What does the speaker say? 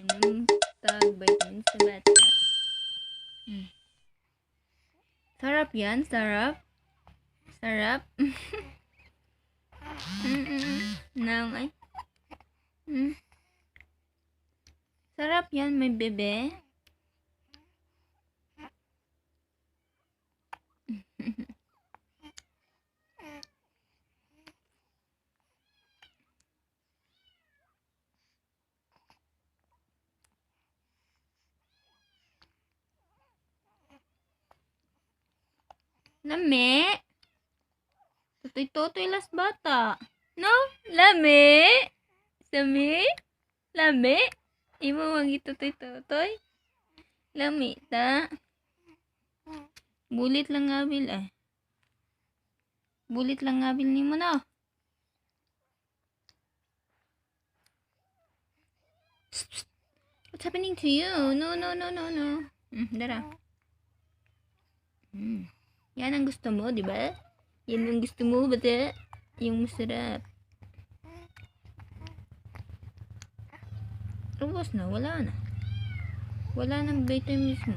Inom tag vitamins sa bata. Sarap yan, sarap. Sarap. Nang ay. Sarap yan, may bebe. Lami. Tutoy-tutoy las bata. No? Lami. Sami? Lami? Imo wag itutoy-tutoy? Lami ta. Bulit lang ngabil eh. Bulit lang ngabil nimo no. Psst, psst. What's happening to you? No, no, no, no, no. Dara. Yan ang gusto mo, di ba? Yan ang gusto mo, bata. Yung masarap. Ubos na, wala na. Wala nang vitamins mo.